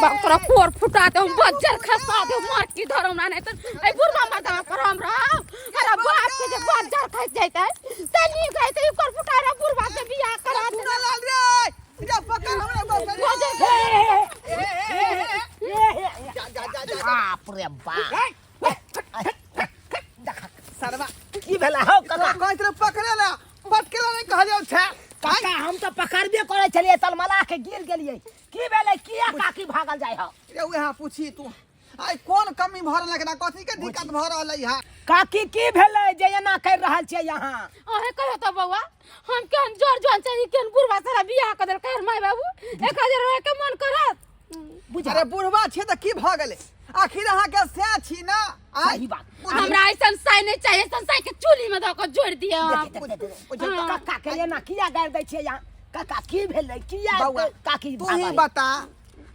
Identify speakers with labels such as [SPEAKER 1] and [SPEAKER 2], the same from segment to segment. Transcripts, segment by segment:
[SPEAKER 1] बाप तोरा कोर फुटा दे, बज्जर खसा दे, मार की धर हमरा नहीं तो ए बुढ़वा मर्दवा पर हम रह। अरे बाप के जे बज्जर खस जैते ते नीक रहते, ई कोर फुटा रे बुढ़वा से बियाह करा दे।
[SPEAKER 2] चुना लाल रे, जा पकड़ हमरा बाप रे।
[SPEAKER 1] बज्जर
[SPEAKER 2] जा जा जा जा।
[SPEAKER 3] बाप रे बाप,
[SPEAKER 2] सरवा।
[SPEAKER 3] की भेला हौ कका?
[SPEAKER 2] कहैत रहे पकड़े ला, पटकेला नहीं कहलियौ छे।
[SPEAKER 3] काका, हम तऽ पकड़बे करै छलियै, तलमला के गिर गेलियै। की भेलै? किया काकी भागल जाइ हौ?
[SPEAKER 2] रे उएह पूछी तू, आइ कोन कमी भऽ रहल एकरा, कथी के दिक्कत भऽ रहल है?
[SPEAKER 3] काकी, की भेलै जे एना करि रहल छियै यहाँ?
[SPEAKER 1] अहें कहियो तऽ बौआ, हम केहन जोर जुआन छै, केहन बुढ़वा सारा बियाह कऽ देलकै। माय बाबू एक हजार रहे के मन करत?
[SPEAKER 3] बुझ।
[SPEAKER 2] अरे बुढ़वा छै तऽ की भऽ गेलै? आखिर अहाँके सैह छी ना आइ?
[SPEAKER 3] सही बात।
[SPEAKER 1] हमरा ऐसन साय नहीं चाहिए, ऐसन साय के चूल्ही में धऽ के जोड़ दिए हम।
[SPEAKER 3] देख, देख, देख, देख। काका के एना किया गारि दै छियै यहाँ? काका, की भेलै? किया
[SPEAKER 2] बौआ,
[SPEAKER 3] काकी
[SPEAKER 2] तू ही
[SPEAKER 3] भागल?
[SPEAKER 2] बता,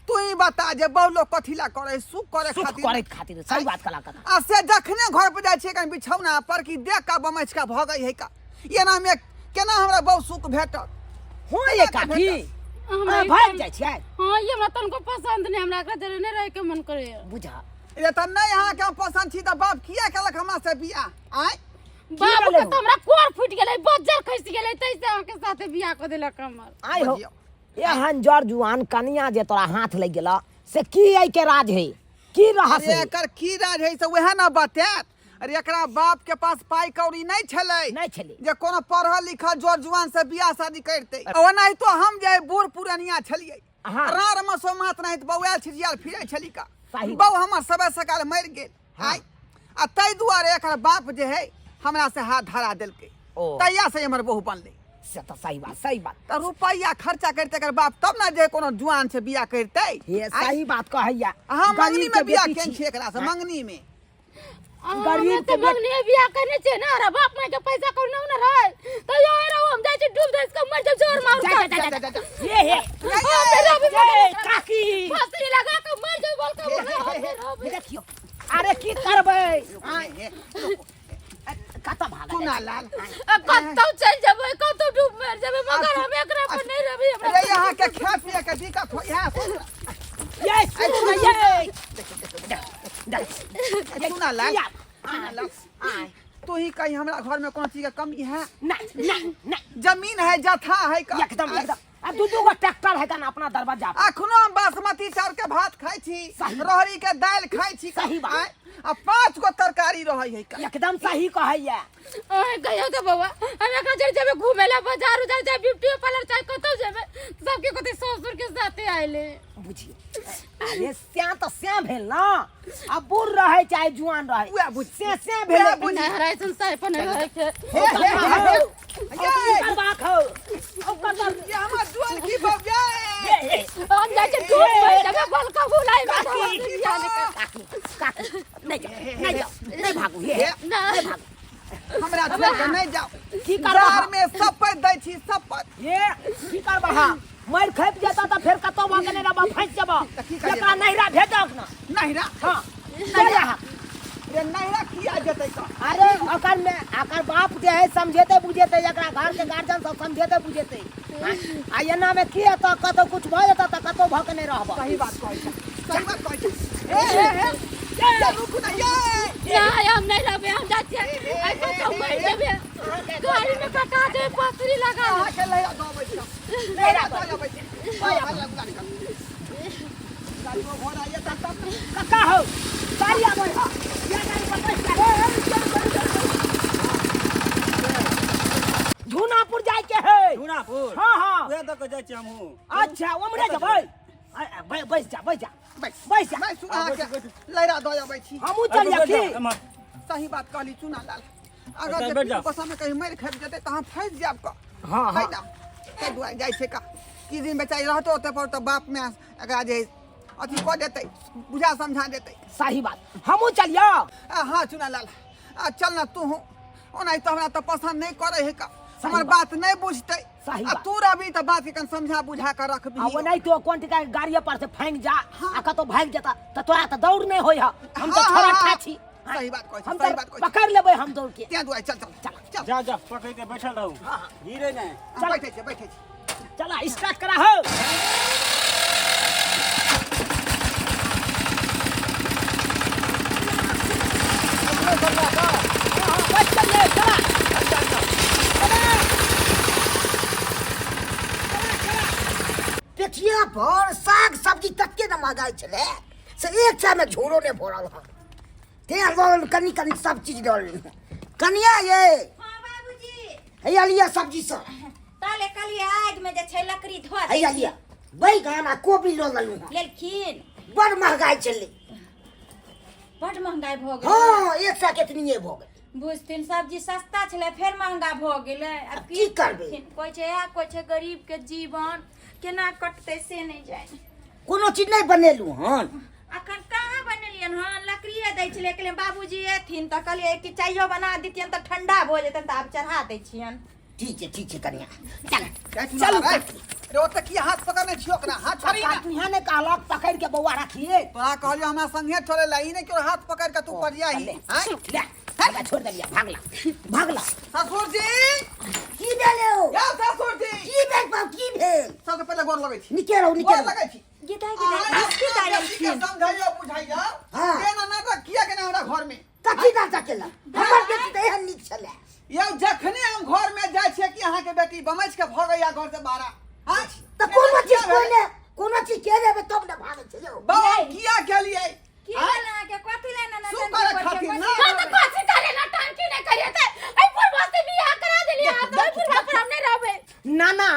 [SPEAKER 2] तू ही बता जे बहु लोग कथी ला करे? सुख करे
[SPEAKER 3] सुख
[SPEAKER 2] खातिर।
[SPEAKER 3] करे खातिर, सही बात कला काका।
[SPEAKER 2] आ से जखने घर पर जाइ छियै कनि बिछौना पर कि देख का बमैच का भऽ गई है का, एना में केना हमरा बहु सुख भेटत?
[SPEAKER 3] हो ये काकी,
[SPEAKER 1] हमरा
[SPEAKER 3] अहाँ भागि जाइ छियै?
[SPEAKER 1] हाँ, ये हमरा तनको पसंद नहीं, हमरा एकरा जरे नहीं रहे के मन करे।
[SPEAKER 3] बुझा।
[SPEAKER 2] रे तऽ नहि अहाँके हम पसंद छी तऽ बाप किया केलक हमरा से बियाह आँय?
[SPEAKER 1] बाबू
[SPEAKER 3] भेलै
[SPEAKER 1] के
[SPEAKER 3] हो?
[SPEAKER 1] तऽ हमरा कोर फूटि गेलै, बज्जर खसि गेलै, तैसे अहाँके साथे बियाह कऽ देलक हमर।
[SPEAKER 3] आइ हो।
[SPEAKER 2] बुझियौ।
[SPEAKER 3] एहन जर जुआन कनिया जे तोरा हाथ लागि गेल, से की एहि के राज है? की रहस्य
[SPEAKER 2] अरे
[SPEAKER 3] है?
[SPEAKER 2] एकर की राज है से वएह ने बतायत। अरे एकरा बाप के पास पाई कौड़ी नहीं छलै।
[SPEAKER 3] नहि छलै।
[SPEAKER 2] जे कोनो पढ़ल लिखल जर जुआन से बियाह शादी करते। ओनाहितो हम जे बूढ़ पुरनिया छलियै, राड़ मसो मात नहीं बौआयल छिछियाल फिरै छली का।
[SPEAKER 3] सही।
[SPEAKER 2] बौ हमर सबे सकाल मरि गेल। आइ आ ताहि दुआरे एकर बाप जे है हमरा से हाथ धरा देलकै।
[SPEAKER 3] ओ।
[SPEAKER 2] तहिया से हमर बहु बनलै।
[SPEAKER 3] से तऽ सही बात, सही बात।
[SPEAKER 2] तऽ रुपैआ खर्चा करते एकर बाप तब ने जे कोनो जुआन से बियाह करते।
[SPEAKER 3] हे, सही बात कहैया।
[SPEAKER 2] अहाँ
[SPEAKER 3] गरीब
[SPEAKER 2] मंगनी
[SPEAKER 3] के
[SPEAKER 2] में बियाह
[SPEAKER 3] बेटी
[SPEAKER 2] केने
[SPEAKER 3] छी।
[SPEAKER 2] छियै एकरा से मंगनी में?
[SPEAKER 1] अहाँ
[SPEAKER 3] गरीब
[SPEAKER 1] हमरा
[SPEAKER 3] के
[SPEAKER 1] से मंगनी बियाह करने छियै ना? अरे बाप माय के पैसा कोनो न रहै तो यो रहो, हम जाइ छी डूब धस के मर जाब, जोर मार
[SPEAKER 3] जा,
[SPEAKER 1] के।
[SPEAKER 3] जा, जा, जा, जा। हे हे।
[SPEAKER 1] हम नहीं रहबै।
[SPEAKER 3] ये काकी।
[SPEAKER 1] फांसी लगा के मर जाब, बोल के बोल, हम नहीं रहबै।
[SPEAKER 3] देखियौ, अरे की करबै?
[SPEAKER 2] आँय, हे,
[SPEAKER 3] कतऽ भागल
[SPEAKER 2] चुना
[SPEAKER 3] जाइ छी?
[SPEAKER 2] लाल।
[SPEAKER 1] आ कतौ चलि जेबै, कतौ डूब मर जेबै, मगर हम एकरा पर नहीं रहबै। हमरा
[SPEAKER 2] अरे यहाँ के खाए पिए के दिक्कत हो यहाँ।
[SPEAKER 3] ये सुनू ने, ये
[SPEAKER 2] चुना लाल।
[SPEAKER 3] किया?
[SPEAKER 2] चुना लाल, तू ही कहीं हमरा घर में कोनो चीज के कमी है?
[SPEAKER 3] नहीं नहीं नहीं।
[SPEAKER 2] जमीन है, जथा है का?
[SPEAKER 3] एकदम एकदम, आ दू दू गो ट्रैक्टर है का अपना दरवाजा पर।
[SPEAKER 2] अखनो हम बासमती चाउर के भात खाइ छी,
[SPEAKER 3] सही।
[SPEAKER 2] रहरी के दालि खाइ छी।
[SPEAKER 3] सही बात।
[SPEAKER 2] आँय, आ 5 गो तरकारी रहै है का।
[SPEAKER 3] एकदम सही कहैया।
[SPEAKER 1] अहें कहियो तऽ बौआ, हम एकरा जरे जेबै घूमे ला बाजार उजार, चाहे ब्यूटी पार्लर, चाहे कतौ जेबै, सबके कहतै ससुर के साथे आइले।
[SPEAKER 3] बुझियो, अरे श्याम तऽ श्याम भेल ना, आ बूढ़ रहे चाहे जुआन रहे,
[SPEAKER 2] उएह बुझ-
[SPEAKER 3] से श्याम भेल।
[SPEAKER 2] उएह बुझ-
[SPEAKER 1] नहीं, हमरा ऐसन साय पर नहीं रहै के।
[SPEAKER 2] हे, हे, हे, हे। ये,
[SPEAKER 3] करबाक हौ ओकर।
[SPEAKER 2] ये हमर जुआन की भऽ गेल?
[SPEAKER 3] हे, हे।
[SPEAKER 1] हम जाइ छी डूब मर जेबै, बोल के भुलाइ में
[SPEAKER 3] काकी,
[SPEAKER 1] बियाह नहि कर।
[SPEAKER 3] काकी, काकी, नहीं जाओ, नहीं जाओ, नहीं भागू। हे,
[SPEAKER 2] हे,
[SPEAKER 1] नहीं।
[SPEAKER 2] हमरा छोड़ के नहीं जाओ।
[SPEAKER 3] की करबा?
[SPEAKER 2] जार में सपत दै छी, सपत।
[SPEAKER 3] ये की करबा? हा मर खपि जेता तऽ फेर कतौ भऽ गेलै रहबा, फँसि जेबा।
[SPEAKER 2] तऽ की करियै?
[SPEAKER 3] एकरा नैहरा भेजक ना।
[SPEAKER 2] नहिरा?
[SPEAKER 3] हाँ, चल जा।
[SPEAKER 2] रे नहिरा किया जेतै का?
[SPEAKER 3] अरे ओकर में ओकर बाप जे है समझेते बुझेते, एकरा घर के गार्जियन सब समझेते बुझेते। आ एना में की हेतौ? कतौ कुछ भऽ जेतौ तऽ कतौ भऽ के नहि रहबा।
[SPEAKER 2] सही बात कहै छै, सही बात कहै छै। हे हे हे, ये रुकू ना ये।
[SPEAKER 1] नहीं, हम नहीं रहबै, हम जाइ छियै आइ कतौ मरि जेबै, गाड़ी में कटा देबै, पसरी लगा देबै।
[SPEAKER 2] अहाँके लहिरा दऽ अबै छी, लहिरा दऽ अबै छी। गाड़ियो घोड़ा ये तब तब।
[SPEAKER 3] कक्का हौ, गाड़ी आबै है, या गाड़ी पर बैठ जा। झूनापुर जाय के है।
[SPEAKER 4] झूनापुर?
[SPEAKER 3] हाँ हाँ।
[SPEAKER 4] उएह दऽ कऽ जाइ छी हमहूँ।
[SPEAKER 3] अच्छा, उम्हरे जेबै? बैस जा, बैस जा।
[SPEAKER 2] बैस।
[SPEAKER 3] बैस जा।
[SPEAKER 2] बैस, अहाँके लहिरा दऽ अबै छी।
[SPEAKER 3] हमहूँ चलिए की?
[SPEAKER 2] सही बात कहली चुना लाल, अगर
[SPEAKER 4] अच्छा,
[SPEAKER 2] जे
[SPEAKER 4] बैठ जाओ।
[SPEAKER 2] बसा में कहीं मरि खपि जेतै तऽ हम फँसि जायब कऽ।
[SPEAKER 3] हाँ, हाँ।
[SPEAKER 2] है ना, ताहि दुआरे जाइ छै का की दिन बेचारी रहतो ओतऽ पर तऽ बाप माय एकरा जे अथी कऽ देतै, बुझा समझा देतै।
[SPEAKER 3] सही बात, हमहूँ चलियो?
[SPEAKER 2] आ हाँ चुना लाल, आ चल ना तू। ओनाहि तऽ हमरा तऽ पसंद नहि करै है का, हमर
[SPEAKER 3] बात।
[SPEAKER 2] बात नहि बुझतै।
[SPEAKER 3] सही
[SPEAKER 2] आ
[SPEAKER 3] बात।
[SPEAKER 2] तू रहबी तऽ बात के कन समझा बुझा कऽ रखबी।
[SPEAKER 3] आ ओनाहि तो कोन टीका गाड़िए पर से फाँगि जा आ कतौ भागि जेता तऽ तोरा तऽ दौड़ नहि होइ है, हम तऽ
[SPEAKER 2] हाँ,
[SPEAKER 3] छोड़ा
[SPEAKER 2] हाँ, हाँ।
[SPEAKER 3] छी।
[SPEAKER 2] सही बात कहै छी,
[SPEAKER 3] हम
[SPEAKER 2] सही
[SPEAKER 3] तऽ
[SPEAKER 2] बात कहै छी।
[SPEAKER 3] पकड़ लेबै हम दौड़ के।
[SPEAKER 2] तें दुआरे चल चल
[SPEAKER 3] चल।
[SPEAKER 2] चल।
[SPEAKER 4] जा जा, पकड़ि के बैठल रहू, गिरे नहि।
[SPEAKER 2] हम बैठै छी, बैठै छी।
[SPEAKER 3] चला, स्टार्ट करा हो।
[SPEAKER 2] चलबै सब लए कऽ।
[SPEAKER 3] हाँ, बच चलिए, चला।
[SPEAKER 5] पेठिया पर साग सब्जी तते ने महगाइ छलै से एक चायमे झोरो नहि भरल हन तेँ लऽ लेलहुँ कनि कनि सब चीज लऽ लेलहुँ। कनिया ये,
[SPEAKER 6] हाँ बाबूजी,
[SPEAKER 5] हैया लिअ सब्जी सब।
[SPEAKER 6] ताले कहलिए आगि में जे छै लकड़ी धो दै
[SPEAKER 5] हैया
[SPEAKER 6] छी।
[SPEAKER 5] लिअ बैगन आ कोबी लऽ लेलहुँ हन।
[SPEAKER 6] लेलखिन?
[SPEAKER 5] बड़ महगाइ छलै।
[SPEAKER 6] बड महंगाई भऽ गेलै।
[SPEAKER 5] हँ, एक सए के एतनिए भऽ गेल।
[SPEAKER 6] बुझथिन, सब्जी सस्ता छलै, फेर महंगा भऽ गेलै। आब
[SPEAKER 5] की करबै?
[SPEAKER 6] कोइ छै इएह कोइ छै, गरीब के जीवन केना कटतै से नहि जानि।
[SPEAKER 5] कोनो चीज नहि बनेलहुँ हन?
[SPEAKER 6] अखन कहाँ बनेलियन हन, लकड़िए दै छलै। कहलियै बाबूजी एथिन तऽ कहलियै कि चाइयो बना दितियन तऽ ठंडा भऽ जेतनि, तऽ आब चढ़ा दै छियन।
[SPEAKER 5] ठीक छै, ठीक छै कनिया, चल।
[SPEAKER 2] चलू रे, ओतऽ की हाथ पकड़ने छियो ओकरा? हाथ छोड़ी ना।
[SPEAKER 3] तुहे ने कहलक पकड़ के बौआ रखिए।
[SPEAKER 2] तोरा कहलियो हमरा संगे चले ला, ई नहीं कि हाथ पकड़ के तू पजिया ही। आँय?
[SPEAKER 5] ले, भागला, छोड़ देलिया, भागला भागला।
[SPEAKER 2] ससुर जी!
[SPEAKER 5] की भेल यौ?
[SPEAKER 2] यौ ससुर जी!
[SPEAKER 5] की भेल बाप, की भेल?
[SPEAKER 2] सबसे पहिले गोर लगै छी।
[SPEAKER 5] निके रहू, निके
[SPEAKER 2] गोर
[SPEAKER 5] रहू।
[SPEAKER 2] लगै छी।
[SPEAKER 6] गिदा गिदा बिस्किट आयल।
[SPEAKER 2] समझाइयो बुझाइयो।
[SPEAKER 5] हाँ।
[SPEAKER 2] केना नाटक किया केना हमरा घर में?
[SPEAKER 5] कथी नाटक केलक? हमर बेटी तऽ एहन नीक छलै।
[SPEAKER 2] यौ, जखने हम घर में जाइ छियै कि अहाँके बेटी बमैच के भऽ गैया घर से बाहर। हाँ?
[SPEAKER 5] तऽ कोनो चीज कोइ ने कोनो चीज के देबै तब ने भागै छै यौ।
[SPEAKER 2] बाबा, किया केलियै?
[SPEAKER 6] की भेल अहाँके? कथी ले ना?
[SPEAKER 2] सुप करे खातिर ना।
[SPEAKER 1] हाँ तो कथी करे ना, टंकी नहीं करिए ते ऐ बुढ़वा से बियाह करा देलिए। हाँ तो ऐ बुढ़वा पर हम नहीं रहबे।
[SPEAKER 3] ना ना,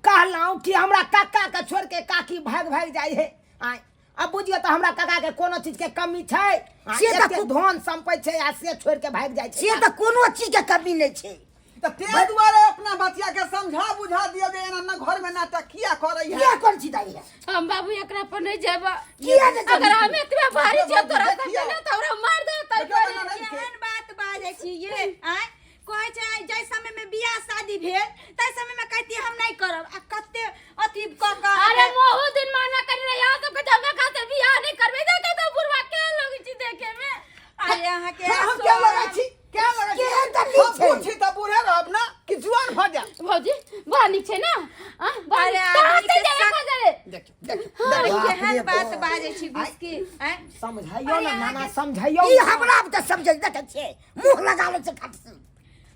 [SPEAKER 3] कहलहुँ कि हमरा काका के छोड़ के काकी भाग भाग जाइ है। आँय, अब बुझियौ तऽ हमरा काका के कोनो चीज के कमी छै?
[SPEAKER 5] से तऽ
[SPEAKER 3] एते धन संपत्ति छै आ से छोड़ के भागि जाइ छै।
[SPEAKER 5] से तऽ कोनो चीज के कमी नहि छै।
[SPEAKER 2] तऽ तें दुआरे अपना बचिया के समझा बुझा दियौ जे एना ना घर में नाटक किया करै है।
[SPEAKER 5] किया करै छी दाइ?
[SPEAKER 1] हम बाबू एकरा पर नहीं जेबा।
[SPEAKER 5] किया नहि जेबही?
[SPEAKER 1] अगर हम एतबे भारी छियै तोरा
[SPEAKER 2] देखियौ।
[SPEAKER 1] सबके ना तऽ हमरा मार दे तै।
[SPEAKER 2] देखियौ केना नहि छै।
[SPEAKER 6] केहन बात बाजै छी ये? आँय, कहै छै जाहि समय में बियाह शादी भेल ताहि समय में कहती हम नहीं करब, आ कते अथी क क।
[SPEAKER 1] अरे बहुत दिन माना कर रहे यहाँ सबके जमे खाते बियाह नहीं करबे। देखे तो बुढ़वा के लगै छी देखे में।
[SPEAKER 6] अरे अहाँ के
[SPEAKER 2] हम क्या लगै छी, क्या लगै छी?
[SPEAKER 5] केहन तऽ नीक
[SPEAKER 2] हम
[SPEAKER 5] छै।
[SPEAKER 2] बूढ़ छी तऽ बूढ़े रहब ना कि जुआन भऽ जायब?
[SPEAKER 1] भौजी, बड़ा नीक छै ना? आ बड़ा
[SPEAKER 6] अरे
[SPEAKER 1] नीक। कहाँ
[SPEAKER 6] आदमी
[SPEAKER 1] चलि
[SPEAKER 6] के
[SPEAKER 1] जाबे खोजले?
[SPEAKER 2] देखियौ देखियौ।
[SPEAKER 6] अरे
[SPEAKER 5] बाप रे
[SPEAKER 6] केहन बात
[SPEAKER 5] बाप।
[SPEAKER 6] बाजै छी घुसकी? आँय,
[SPEAKER 3] समझाइयो ना
[SPEAKER 6] अरे
[SPEAKER 3] नाना,
[SPEAKER 6] अहाँके-
[SPEAKER 3] समझाइयो
[SPEAKER 5] ई
[SPEAKER 3] ना।
[SPEAKER 5] हमरा तऽ समझै देखै छियै मुँह लगा लै छै खटसी।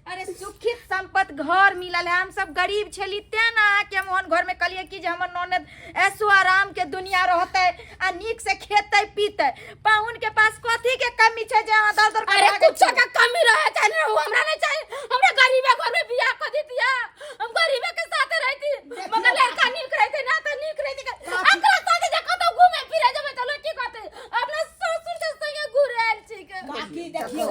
[SPEAKER 6] अरे सुखित संपत घर मिलल है, हम सब गरीब छली तें ना अहाँके हम ओहन घर में कहलियै कि जे हमर ननद ऐशो आराम के दुनिया रहतै आ नीक से खेतै पीतै। पाहुन के पास कथी के कमी छै जे अहाँ दर दर के
[SPEAKER 1] अरे
[SPEAKER 6] भागै
[SPEAKER 1] कुछो
[SPEAKER 6] छियै?
[SPEAKER 1] के कमी रहे चाहे नहीं रहे, हमरा नहीं चाहिए। हमरा गरीबे घर में बियाह कर देतिया, हम गरीबे के साथे रहती, मगर लड़का नीक रहते ना तो नीक रहते। एकरा साथे जे कतौ घूमे फिरे जेबै तऽ लोग की कहतै, अपना ससुर के संगे घुरे आयल छी के।
[SPEAKER 3] काकी देखियौ,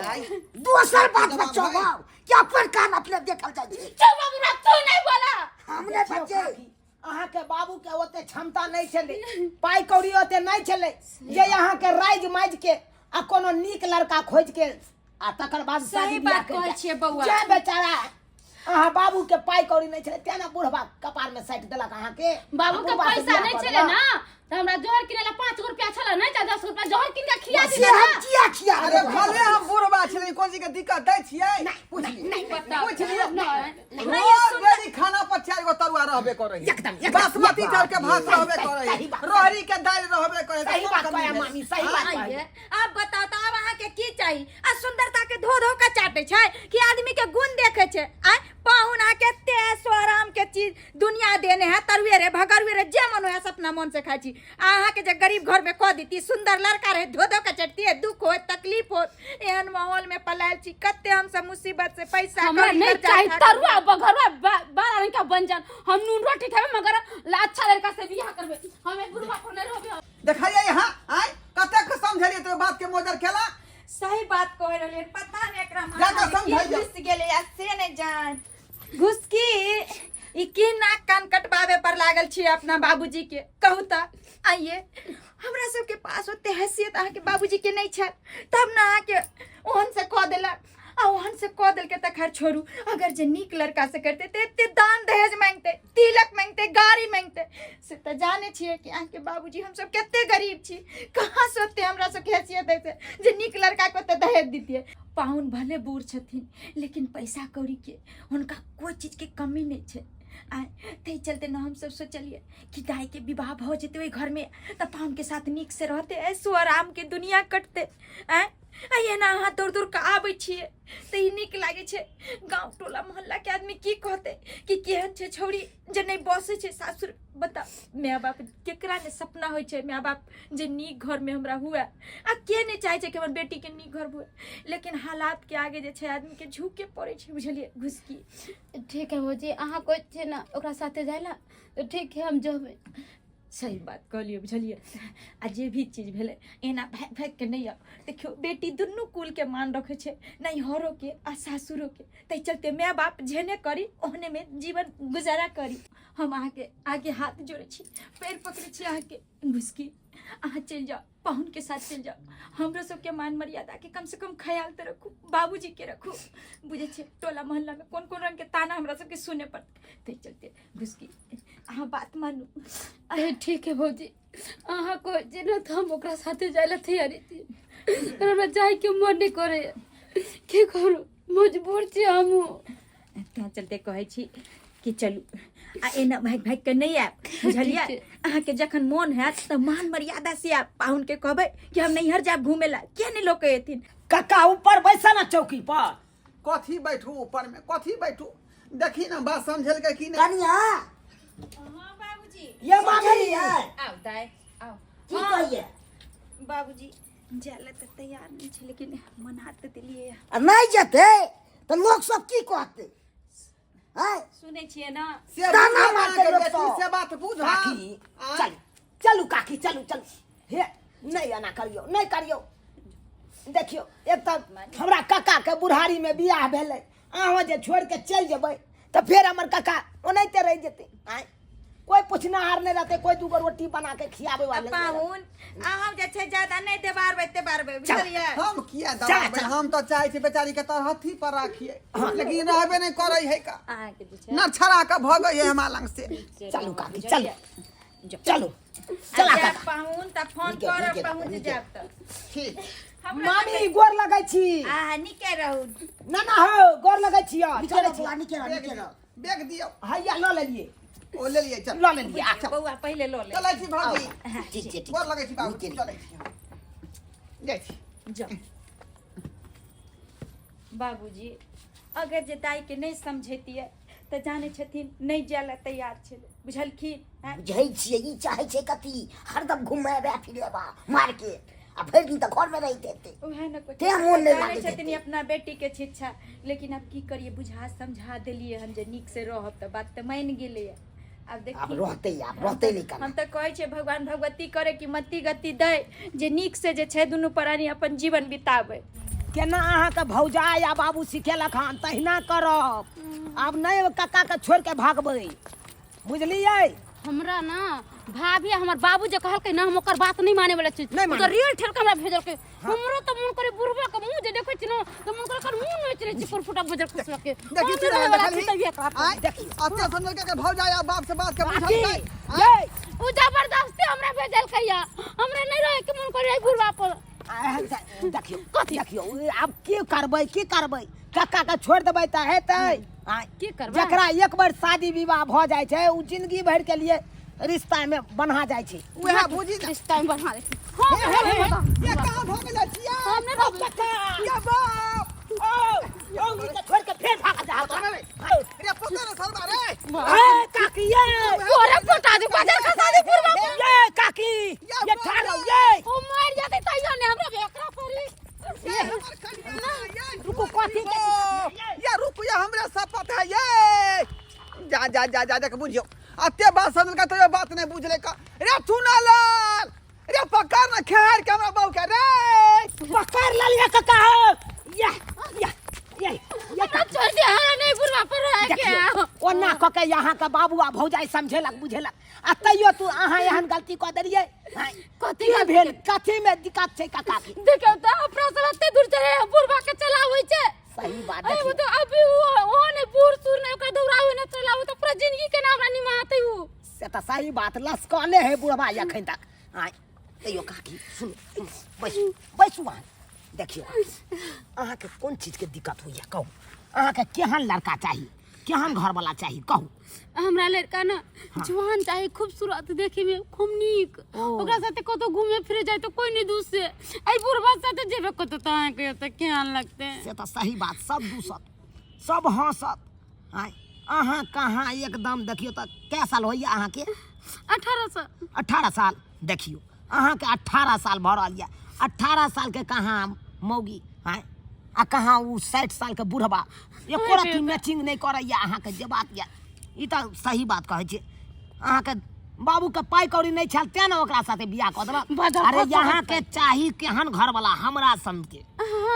[SPEAKER 5] दोसर बात पर चलब कि अपन कान अपने देखल जाइ छै।
[SPEAKER 1] चुप बाबू, तू नहीं बोला।
[SPEAKER 5] हम नहि
[SPEAKER 3] देखियौ
[SPEAKER 5] बच्चे।
[SPEAKER 3] काकी, अहाँके बाबू के ओते क्षमता नहि छलै, पाइ कौड़ी ओते नहि छलै जे अहाँके राजि माजि के आ कोनो नीक लड़का खोजि के आ तकर बाद
[SPEAKER 6] सही
[SPEAKER 3] शादी बियाह
[SPEAKER 6] बात
[SPEAKER 3] करि
[SPEAKER 6] कहै
[SPEAKER 3] जाय।
[SPEAKER 6] छियै बौआ।
[SPEAKER 3] जे बेचारा अहाँ बाबू के पाइ कौड़ी नहि छलै तें ने बुढ़बा कपार में साटि देलक अहाँके।
[SPEAKER 1] बाबू के
[SPEAKER 3] बुढ़बा से
[SPEAKER 1] पैसा
[SPEAKER 3] बियाह
[SPEAKER 1] नहीं
[SPEAKER 3] कऽ
[SPEAKER 1] छलै
[SPEAKER 3] देलक।
[SPEAKER 1] ना तऽ हमरा जहर किनै ला 5 गो रुपया छलै नहीं, चाहे 10 गो रुपया जहर किन के खिया
[SPEAKER 5] से
[SPEAKER 1] दिते
[SPEAKER 5] हम
[SPEAKER 1] ना।
[SPEAKER 5] किया खिया
[SPEAKER 2] अरे
[SPEAKER 5] देबै?
[SPEAKER 2] भले हम बुढ़बा छलियै, कोन चीज के दिक्कत दै छियै? पूछ लियै,
[SPEAKER 1] नहीं बताओ।
[SPEAKER 2] पूछ लियै।
[SPEAKER 1] नहीं।
[SPEAKER 2] रोज डेली खाना पर 4 गो तरुआ रहबे करै है।
[SPEAKER 5] एकदम, एकदम।
[SPEAKER 2] बासमती चावल के भात रहबे करै है,
[SPEAKER 3] सही बात।
[SPEAKER 2] रहरी के दालि रहबे करै है।
[SPEAKER 3] सही
[SPEAKER 2] कोन
[SPEAKER 3] बात
[SPEAKER 2] कमी
[SPEAKER 3] कहै
[SPEAKER 2] भेल?
[SPEAKER 3] मामी, सही बात कहै।
[SPEAKER 6] आइए, आब बताओ तऽ आब अहाँके की चाही? आ सुंदरता के धो धो के चाटे छै कि आदमी के गुण देखे छै? आय पाहुन, अहाँके एते ऐशो आराम के चीज दुनिया देने है, तरुए रे भगरुए रे जे मन होय से अपना मन से खाइ छी, आ अहाँके जे गरीब घर में कऽ देती, सुंदर लड़का रहे, धो धो के चटती, दुख होत, तकलीफ होत। एहन माहौल में पलायल छी, कते हमसब मुसीबत से पैसा
[SPEAKER 1] हमरा
[SPEAKER 6] कौड़ी
[SPEAKER 1] नहीं
[SPEAKER 6] खर्चा
[SPEAKER 1] चाही
[SPEAKER 6] खा कऽ।
[SPEAKER 1] तरुआ बघरुआ बारह रंग का व्यंजन। हम नून रोटी खेबै मगर अच्छा लड़का से बियाह करबै। हम एक बुढ़वा पर नहीं रहबै।
[SPEAKER 2] देखलियै यहाँ आय कतेक समझलियै तो बात के मोजर केला।
[SPEAKER 6] सही बात कह रहलियै, पता नहि एकरा
[SPEAKER 2] जा कऽ
[SPEAKER 6] माथा में की
[SPEAKER 2] समझाइयो।
[SPEAKER 6] घुसि गेलै आ से नहि जान। घुसकी, ई की नाक कान कटबाबे पर लागल छी अपना बाबूजी के? कहू तऽ आइए, हमरा सबके पास ओते हैसियत अहाँके बाबूजी के नहि छल तब ने अहाँके ओहन से कऽ देलक, आ ओहन से कऽ देलकै तऽ खैर छोड़ू, अगर जे नीक लड़का से करतै तऽ एते दान दहेज मांगतै, तिलक मांगतै, गाड़ी मांगतै? से तऽ जाने छियै कि अहाँके बाबूजी हमसब कते गरीब छी, कहाँ से ओते हमरा सबके हैसियत हेतै जे नीक लड़का के ओते दहेज दितियै। पाहुन भले बूढ़ छथिन लेकिन पैसा कौड़ी के हुनका कोई चीज के कमी नहीं छै। आ ताहि चलते ने हमसब सोचलियै कि दाइके विवाह भऽ जेतै ओहि घरमे तऽ पाहुनके साथ नीकसँ रहतै, ऐसो आरामके दुनिया कटतै। आँय, आ एना अहाँ दौड़ दौड़ कऽ आबै छियै तऽ ई नीक लागै छै? गाँव टोला मोहल्लाके आदमी की कहतै कि केहन छै छौड़ी जे नहि बसै छै सासुर? बताउ, माय बाप केकरा ने सपना होइ छै माय बाप जे नीक घरमे हमरा हुए, आ के नहि चाहै छै कि हमर बेटीके नीक घर हुए? लेकिन हालातके आगे जे छै आदमीके झुके पड़ै छै, बुझलियै घुसकी?
[SPEAKER 1] ठीक है भौजी, अहाँ कहै छियै ने ओकरा साथे जाइ लए तऽ ठीक है, हम जेबै।
[SPEAKER 6] सही बात कहलियै, बुझलियै? आ जे भी चीज भेलै, एना भागि भागि कऽ नहि आउ। देखियौ, बेटी दुनू कुलके मान रखै छै, नैहरोके आ सासुरोके। ताहि चलते माय बाप जेहने करी ओहनेमे जीवन गुजारा करी। हम अहाँके आगे हाथ जोड़ै छी, पैर पकड़ै छी अहाँके, घुसकी, अहाँ चलि जाउ, पाहुनके साथ चलि जाउ। हमरो सबके मान मर्यादाके कमसँ कम ख्याल तऽ रखू, बाबूजीके रखू। बुझै छियै टोला मोहल्लामे कोन कोन रङ्गके ताना हमरा सबके सुनय पड़तै। ताहि चलते घुसकी, अहाँ बात मानू।
[SPEAKER 1] अरे ठीक है भौजी, अहाँ कहै छियै ने तऽ हम ओकरा साथे जाइ लए तैयारी छी, पर हमरा जाइके मन नहि करैए। की करू, मजबूर छी हमहूँ।
[SPEAKER 6] तैँ चलते कहै छी कि चलू, आ एना भागि भागि कऽ नहि आयब, बुझलियै?
[SPEAKER 1] ठीक छै।
[SPEAKER 6] अहाँके जखन मोन हैत तऽ मान मर्यादा से आयब। पाहुनके कहबै कि हम नैहर जायब घूमे लए, किया नहि लऽ कऽ एथिन?
[SPEAKER 3] कक्का, ऊपर बैसा ना चौकी पर।
[SPEAKER 2] कथी बैठू ऊपर में, कथी बैठू? देखी ना, बात समझेलकै कि नहि?
[SPEAKER 5] कनिया।
[SPEAKER 6] हाँ बाबूजी।
[SPEAKER 5] ये मांगली है।
[SPEAKER 6] आउ दाइ, आउ।
[SPEAKER 5] की कहिए?
[SPEAKER 6] बाबूजी, जाय लए तऽ तैयार नहि छै, लेकिन मना तऽ देलियै।
[SPEAKER 5] आ नहि जेतै तऽ लोक सब की कहतै? आँय?
[SPEAKER 6] सुनै छियै ने?
[SPEAKER 2] से
[SPEAKER 5] ताना
[SPEAKER 2] बुझल
[SPEAKER 5] मारतै
[SPEAKER 2] अहाँके
[SPEAKER 5] लोक
[SPEAKER 2] बेटी,
[SPEAKER 5] सब।
[SPEAKER 2] से बात बुझल।
[SPEAKER 3] काकी।
[SPEAKER 2] आँय?
[SPEAKER 3] चलू चलू काकी, चलू चलू। हे, नहि एना करियौ, नहि करियौ। देखियौ, एक तऽ हमरा काका के बुढ़ारी में बियाह भेलै, अहाँ जे छोड़ि के चलि जेबै तऽ फेर हमर काका ओनाहिते रहि जेतै। आँय, कोई पुछनाहार नहि रहतै, कोई दूगो रोटी बना के खियाबै वाला नहि रहतै।
[SPEAKER 6] पाहुन, अहाँ जे छै ज्यादा नहि देबारबै तेबारबै, बुझलियै?
[SPEAKER 2] हम किया
[SPEAKER 3] जा,
[SPEAKER 2] दबाबै?
[SPEAKER 3] जा।
[SPEAKER 2] हम तऽ चाहै छी बेचारी के तरहथी पर राखिए, लेकिन रहबे नहि करै है का।
[SPEAKER 6] अहाँके जे छै
[SPEAKER 2] न छड़ा के भगै है हमरा लग से।
[SPEAKER 3] चलू काकी, चलू चलू, चला
[SPEAKER 6] जायब
[SPEAKER 3] काका।
[SPEAKER 6] पाहुन तऽ फोन
[SPEAKER 5] नीके,
[SPEAKER 6] करब,
[SPEAKER 5] नीके,
[SPEAKER 6] पहुँच
[SPEAKER 5] नीके।
[SPEAKER 6] जायब तऽ।
[SPEAKER 2] ठीक।
[SPEAKER 3] मामी, गोर लगै छी।
[SPEAKER 6] आ नीके रहू।
[SPEAKER 3] ना ना हो, गोर लगै छी।
[SPEAKER 5] निके
[SPEAKER 3] चलै
[SPEAKER 5] रह
[SPEAKER 3] छी।
[SPEAKER 5] बौआ, निके रह,
[SPEAKER 2] बैग
[SPEAKER 5] निके रह।
[SPEAKER 2] दियौ, बैग दियौ।
[SPEAKER 3] हैया, लऽ लेलियै।
[SPEAKER 2] ओ लेलियै, चल।
[SPEAKER 3] लऽ लेलियै, आ
[SPEAKER 6] बौआ, पहिले लऽ ले।
[SPEAKER 2] चलै छी भाभी।
[SPEAKER 5] ठीक छै, ठीक।
[SPEAKER 2] गोर लगै छी बाबू।
[SPEAKER 5] नीके रह।
[SPEAKER 2] चलै छी हम। जाइ छी।
[SPEAKER 6] जाउ बाबूजी। अगर जे दाइके नहि समझैतियै तऽ जानै छथिन, नहि जाय लए तैयार छलै, बुझलखिन? आँय?
[SPEAKER 5] बुझै छियै, ई चाहै छै कथी? हरदम घुमेबा फिरेबा मार्केट, आ भरि दिन तऽ घरमे रहैत हेतै।
[SPEAKER 6] उएह ने कहै
[SPEAKER 5] तें मोन नहि
[SPEAKER 6] जानै
[SPEAKER 5] लागैत
[SPEAKER 6] छथिन
[SPEAKER 5] हेतै।
[SPEAKER 6] अपना बेटीके शिक्षा। लेकिन आब की करियै, बुझा समझा देलियै हन जे नीक से रहब तऽ बात तऽ मानि गेलैए। आब
[SPEAKER 5] आब
[SPEAKER 6] देखी,
[SPEAKER 5] रहतै, आब रहतै नहि
[SPEAKER 6] हम
[SPEAKER 5] केना।
[SPEAKER 6] तऽ कहै छियै भगवान भगवती करे कि मति गति दै जे नीक से जे छै दुनू प्राणी अपन जीवन बिताबै।
[SPEAKER 3] केना अहाँके भौजाइ आ बाबू सिखेलक हन तहिना करब। आब नहि कक्काके छोड़ि के भागबै, बुझलियै?
[SPEAKER 1] हमरा ना भाभी आ हमर बाबू जे कहलकै ना, हम ओकर बात नहीं माने वाला छी।
[SPEAKER 3] नहि
[SPEAKER 1] ओ
[SPEAKER 3] माने।
[SPEAKER 1] तऽ रेल ठेल के हमरा भेजलकै। हमरो तऽ मन करे बुढ़बा के मुंह जे देखै छी ना तऽ मन करे ओकर मुंह नोचि लै छी, पुरफुटा बजर खसुआ के।
[SPEAKER 2] देखी
[SPEAKER 1] हम
[SPEAKER 2] छी
[SPEAKER 1] नहि रहै वाला छी
[SPEAKER 2] देखलही?
[SPEAKER 1] तभिए कहब।
[SPEAKER 2] आँय?
[SPEAKER 3] देखियौ।
[SPEAKER 2] अते समझलकै के भौजाइ आ बाप से बात के
[SPEAKER 3] काकी,
[SPEAKER 2] बुझलकै?
[SPEAKER 3] ये
[SPEAKER 1] ओ जबरदस्ती हमरा भेजलकै या, हमरा नहीं रहे के मन करे बुढ़बा पर।
[SPEAKER 3] एहन से देखियौ।
[SPEAKER 1] कथी?
[SPEAKER 3] देखियौ, आब की करबै, की करबै? कक्का के छोड़ि देबै तऽ हेतै? आँय?
[SPEAKER 1] की करबै?
[SPEAKER 3] जकरा एक बेर शादी विवाह भऽ जाइ छै, ओ जिंदगी भरि के लिए रिश्ता में बन्हा जाइ छै।
[SPEAKER 2] उएह बुझी ने।
[SPEAKER 1] रिश्ता में बढ़ा दे। हाँ,
[SPEAKER 2] हे, हे, हे, ये कहाँ भऽ गेल छियै?
[SPEAKER 1] हम नहीं रहबै।
[SPEAKER 2] ये बाप।
[SPEAKER 3] ओ ओ ई के छोड़ि के फेर भाग जा।
[SPEAKER 2] रे पकड़ रे सरबा रे।
[SPEAKER 3] ए काकी, ये
[SPEAKER 1] तोरे पोटा दे, बाजार खसा दे बुढ़बा पर।
[SPEAKER 3] ये काकी, ये ठाड़ रहू ये।
[SPEAKER 1] ओ मर जेतै तैयो ने हमरा एकरा परी।
[SPEAKER 2] ये हमर कनिया ये।
[SPEAKER 3] रुकू, कथी के?
[SPEAKER 2] ये रुक, ये हमरे शपथ है ये। जा जा जा जा, देख, बुझियो, अते बात समझलका तो बात नहीं बुझले का। रे चुनालाल रे, पकड़ ना खेहार के हमरा बहू के रे।
[SPEAKER 3] पकड़ ललिया काका हो। ये ये ये ये।
[SPEAKER 1] हमरा छोड़ दे, हमरा नहीं बुढ़बा पर रहे के।
[SPEAKER 3] देखियौ, ओना कऽ के यहाँ के बाबू आ भौजाई समझेलक बुझेलक, आ तैयो तू अहाँ एहन गलती कऽ देलियै। आँय,
[SPEAKER 1] कथी
[SPEAKER 3] की
[SPEAKER 1] गलती?
[SPEAKER 3] भेल? कथी में दिक्कत छै काका के?
[SPEAKER 1] देखियौ तऽ, अपना सब एते दूर चले बुढ़बा के चलाबै छै।
[SPEAKER 3] सही बात।
[SPEAKER 1] अरे वो
[SPEAKER 3] देखियौ
[SPEAKER 1] तो अभी वो नहीं बूढ़ सूढ़ नहीं, ओकरा दौड़ावे ना चलावे तो पूरा जिंदगी के ना हमरा निमाते उ।
[SPEAKER 3] से तऽ सही बात, लसकले है बुढ़बा एखन तक। आँय, तैयो काकी, सुनू सुनू, बैसू बैसू अहाँ। देखियौ काकी, अहाँके कोन चीजके दिक्कत होइए कहू? अहाँके केहन लड़का चाही?
[SPEAKER 5] केहन घर वाला चाही कहू?
[SPEAKER 1] हमरा लड़का ना जवान चाही, खूबसूरत, देखे में खूब नीक, ओकरा साथे कतौ घूमे फिरे जाए तो कोई नहीं दूसरे। आई बुढ़वा साथे जेबे कतौ त अहाँके ओतऽ केहन लगतै?
[SPEAKER 5] से तऽ सही बात, सब दूसत सब हंसत। आँय अहाँ कहाँ एकदम देखियौ तऽ कै साल होइए अहाँके?
[SPEAKER 1] 18 साल।
[SPEAKER 5] 18 साल। देखियौ अहाँके 18 साल भऽ रहल यऽ, 18 सालके कहाँ मौगी, आँय, आ कहाँ ओ 60 सालके बुढ़बा, एको रत्ती मैचिंग नहि करैए अहाँके जे बात यऽ। ई तऽ सही बात कहै छी। अहाँके बाबूके पाइ कौड़ी नहि छल तेँ ने ओकरा साथे बियाह कऽ देलक। अरे अहाँके चाही केहन घरवला? हमरा सनके।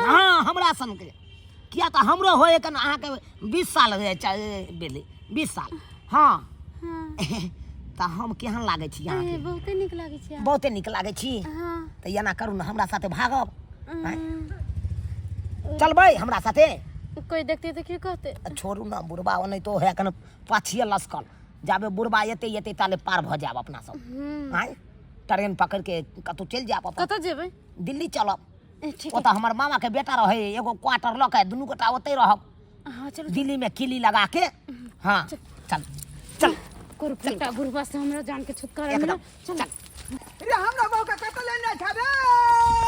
[SPEAKER 5] हाँ हमरा सनके, किया तऽ हमरो होए कन अहाँके 20 साल भेलै, 20 साल। हाँ तऽ हम केहन लागै छी अहाँके?
[SPEAKER 1] बहुते नीक लागै छी।
[SPEAKER 5] बहुते नीक लागै छी। तऽ एना करू ने, हमरा साथे भागब, चलबै हमरा साथे?
[SPEAKER 1] कोई देखते तऽ की कहते?
[SPEAKER 5] छोड़ू ने, बुढ़बा ओनाहितो है कन पाछिए लसकल, जाबे बुढ़बा एते एते ताले पार भऽ जायब अपना सब। आँय ट्रेन पकड़ि के कतहु चलि जायब अपन।
[SPEAKER 1] कतऽ जेबै?
[SPEAKER 5] दिल्ली चलब, ओतऽ हमर मामा के बेटा रहै, एगो क्वार्टर लऽ के दुनू गोटा ओतै रहब।
[SPEAKER 1] हाँ चलू
[SPEAKER 5] दिल्ली में किली लगा के। हाँ चल चल।
[SPEAKER 1] कुरफुटा बुढ़वा से हमरा जान के छुटकारा मिला। चल
[SPEAKER 2] रे हमरा बहू के कतऽ लेने छ रे?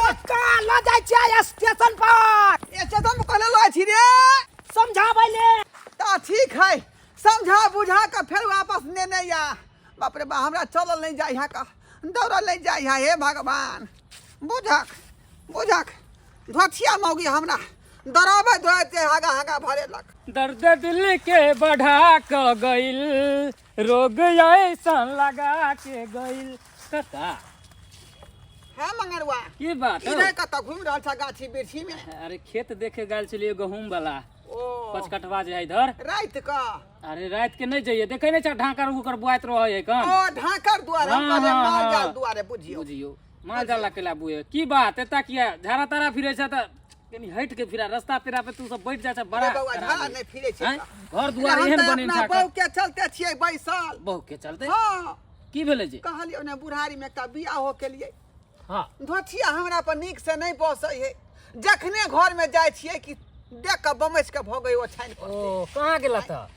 [SPEAKER 3] कक्का लऽ जाइ छियै स्टेशन पर।
[SPEAKER 2] स्टेशन पर कहले लऽ छी रे?
[SPEAKER 3] समझाबै ले।
[SPEAKER 2] तऽ ठीक है, समझा बुझा के फेर वापस नेने या। बाप रे बा, हमरा चलल नहीं जाइ है का, दौड़ल नहीं जाइ है। हे भगवान, बुझक बुझक धोथिया मौगी हमरा दौड़ाबै दौड़ाते हागा हागा भरेलक।
[SPEAKER 7] दर्द दिल के बढ़ा क गइल, रोग ऐसन लगा के गइल। कका
[SPEAKER 2] है मंगरुआ,
[SPEAKER 7] की बात?
[SPEAKER 2] इधर कतऽ घुमि रहल छ गाछी बिरछी में?
[SPEAKER 7] अरे खेत देखे गेल छलियै गहूम वाला,
[SPEAKER 2] ओ
[SPEAKER 7] पचकटवा जे है इधर।
[SPEAKER 2] राति क?
[SPEAKER 7] अरे राति के नहीं जाइए, देखे नहीं छा ढाकर उकर बुआइत रहे है कन।
[SPEAKER 2] ओ ढाकर दुआरे? हम
[SPEAKER 7] हाँ,
[SPEAKER 2] कहलियै
[SPEAKER 7] हाँ,
[SPEAKER 2] माल जाल
[SPEAKER 7] हाँ।
[SPEAKER 2] दुआरे। बुझियौ
[SPEAKER 7] बुझियौ माल जाल अकेला बुए की बात? एता किया झाड़ा तारा फिरे छ त कनी हट के फिरा, रास्ता पेरा पे तू सब बैठ जा छ बड़ा
[SPEAKER 2] अरे बौआ,
[SPEAKER 7] खराब
[SPEAKER 2] झाड़ा
[SPEAKER 7] है।
[SPEAKER 2] नहीं फिरे छै।
[SPEAKER 7] हैं? घर दुआर
[SPEAKER 2] हम
[SPEAKER 7] एहन
[SPEAKER 2] तऽ
[SPEAKER 7] बनेने
[SPEAKER 2] अपना
[SPEAKER 7] छ
[SPEAKER 2] बहू के चलते छियै बैसल।
[SPEAKER 7] बहू के चलते?
[SPEAKER 2] हाँ।
[SPEAKER 7] की भेलै जे?
[SPEAKER 2] कहलियौ ने बुढ़ारी में एकटा बियाह हो के लिए
[SPEAKER 7] हाँ
[SPEAKER 2] धोथिया हमरा पर नीक से नहीं बसै है, जखने घर में जाइ छियै कि देख के बमैस के भगै ओछाइन पर।
[SPEAKER 7] ओ कहाँ गेला त?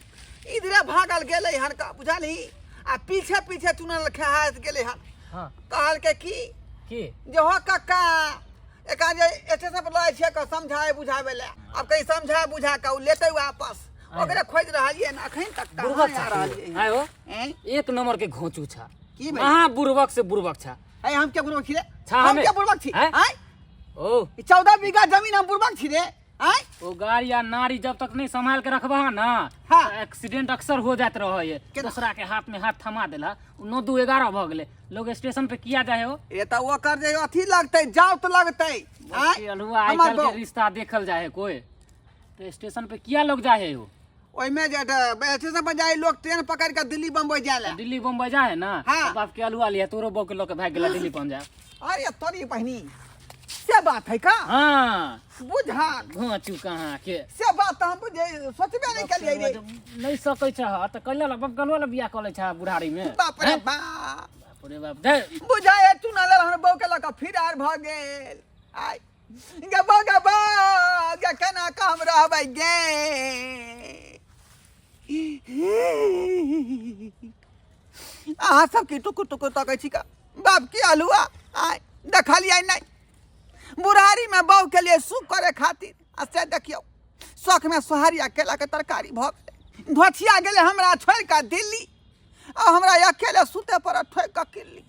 [SPEAKER 2] इधरे भागल गेलै हन का बुझलही, आ पीछे पीछे चुनल खेहाइत गेलै हन।
[SPEAKER 7] हाँ
[SPEAKER 2] कहलकै की
[SPEAKER 7] की
[SPEAKER 2] जे हो कक्का, एकरा जे स्टेशन पर लऽ छियै समझाए बुझाबै लए, आब कहीं समझा बुझा कऽ ओ लेतै वापस, ओकरे खोजि रहलियै हन, अखन तक कहाँ
[SPEAKER 7] बुड़बक
[SPEAKER 2] आ
[SPEAKER 7] छा
[SPEAKER 2] रहलियै हन।
[SPEAKER 7] आय हो।
[SPEAKER 2] ऐं?
[SPEAKER 7] एक नंबर के घोंचू छा।
[SPEAKER 2] की भेलै?
[SPEAKER 7] अहाँ बुड़बक से बुड़बक छा।
[SPEAKER 2] ऐ हम के बुड़बक छी रे?
[SPEAKER 7] छा
[SPEAKER 2] हम
[SPEAKER 7] हमे।
[SPEAKER 2] के बुड़बक छी?
[SPEAKER 7] हैं?
[SPEAKER 2] आँय?
[SPEAKER 7] ओ
[SPEAKER 2] ई 14 बीघा जमीन हम बुड़बक छी रे? आँय?
[SPEAKER 7] ओ गाड़ी आ नारी जब तक नहीं संभाल के रखबा ना,
[SPEAKER 2] हाँ।
[SPEAKER 7] तो एक्सीडेंट अक्सर हो जात रहे है।
[SPEAKER 2] केना?
[SPEAKER 7] दूसरा के हाथ में हाथ थमा देला, 9 2 11 भ गेले, लोग स्टेशन पे किया जाए हो?
[SPEAKER 2] ए तऽ ओकर जे अथी लगतै, जाउत लगतै। आँय?
[SPEAKER 7] अलहुआ आइ
[SPEAKER 2] हमर
[SPEAKER 7] काल्हि के
[SPEAKER 2] बहू।
[SPEAKER 7] रिश्ता देखल जाए है कोई तो स्टेशन पे किया लोग जाए हो?
[SPEAKER 2] ओहिमे जे स्टेशन पर जाए लोग ट्रेन पकड़ के दिल्ली बम्बई जाए ला।
[SPEAKER 7] दिल्ली बम्बई जाए है ना?
[SPEAKER 2] हाँ।
[SPEAKER 7] तो बाप के अलुआ लिया, तोरो बहू के लऽ के भाग गेला दिल्ली पंजाब।
[SPEAKER 2] अरे तोरी बहिनी, से बात है का?
[SPEAKER 7] हाँ।
[SPEAKER 2] बुझा
[SPEAKER 7] घोंचू कहाँ के
[SPEAKER 2] से बात तऽ हम बुझे सोचबे नहीं केलियै रे।
[SPEAKER 7] नहीं सकै छ तऽ कैला ला बाप गलुआ ला बियाह कऽ लै छ बुढ़ारी में।
[SPEAKER 2] बाप रे
[SPEAKER 7] हैं?
[SPEAKER 2] बाप,
[SPEAKER 7] बाप रे बाप, दे
[SPEAKER 2] बुझाए चुनल हमर बहू के लऽ कऽ फिरार भऽ गेल। आइ गे बौ गे बौ गे, केना कऽ हम रहबै गे? अहाँ सब की टुकुर टुकुर तकै छी का बाप की अलुआ? आइ देखलियै नहि, बुढ़ारी में बहू के लिए सुख करे खातिर, आ से देखियौ शौक में सोहारी आ केला के तरकारी भऽ गेलै। धोछिया गेलै हमरा छोड़ि कऽ दिल्ली, आ हमरा अकेले सुते पड़त ठोकि कऽ किल्ली।